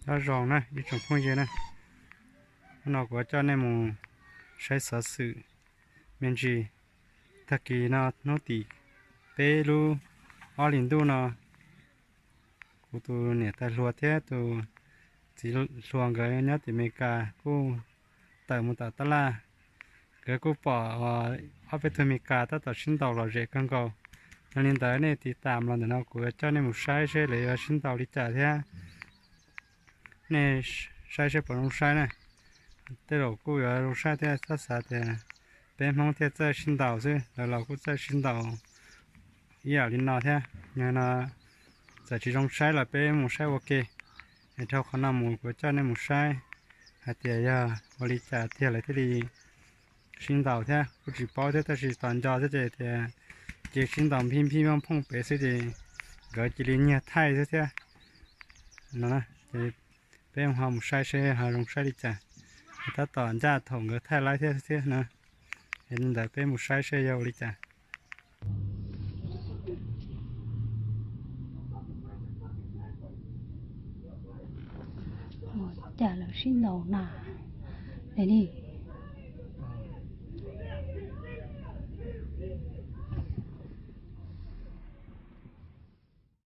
Nyob zoo na ib tsoom phooj ywg na, hnub no kuv yuav coj nej mus saib xov xwm me ntsis. Tag kis no hnub tim peb lub ob hlis ntuj no, kuv tus niam tais hluas thiab tus txiv hluas nkawd nyob tim Amelikas kuj tawm mus tom tab laj. Nkawd kuj pom ob peb tug Amelikas tab tom sib ntaus lom zem kawg nkaus. Yog li ntawd nej tiv tam los ntawm no kuv yuav coj nej mus saib seb lawv yuav sib ntaus li cas thiab. Nej saib seb puas zoo saib na. Tej zaum kuj yuav zoo saib thiab, tab xav tias peb Hmoob thiaj txawj sib ntaus xwb, lawv los kuj txawj sib ntaus ib yam li no thiab. Yog no txawm tsis zoo saib los peb mus saib ua ke. Es dhau qhov no mus kuv coj nej mus saib hais tias yog ua li cas tiag lawv thiaj li sib ntaus thiab. Kuj tsis paub thiab, tab sis tos nco thiab ces tias cia sib ntaus nphib nphib phooj phooj pem xwb ces nkawd cia li nyiag thaij xwb thiab. No ces peb ho mus saib seb ho zoo saib li cas. Tab tom ncaj thaum nkawd thaij laib thiab thiab na. Es li ntawd peb mus saib seb yog ua li cas. Cas lawv sib ntaus na, es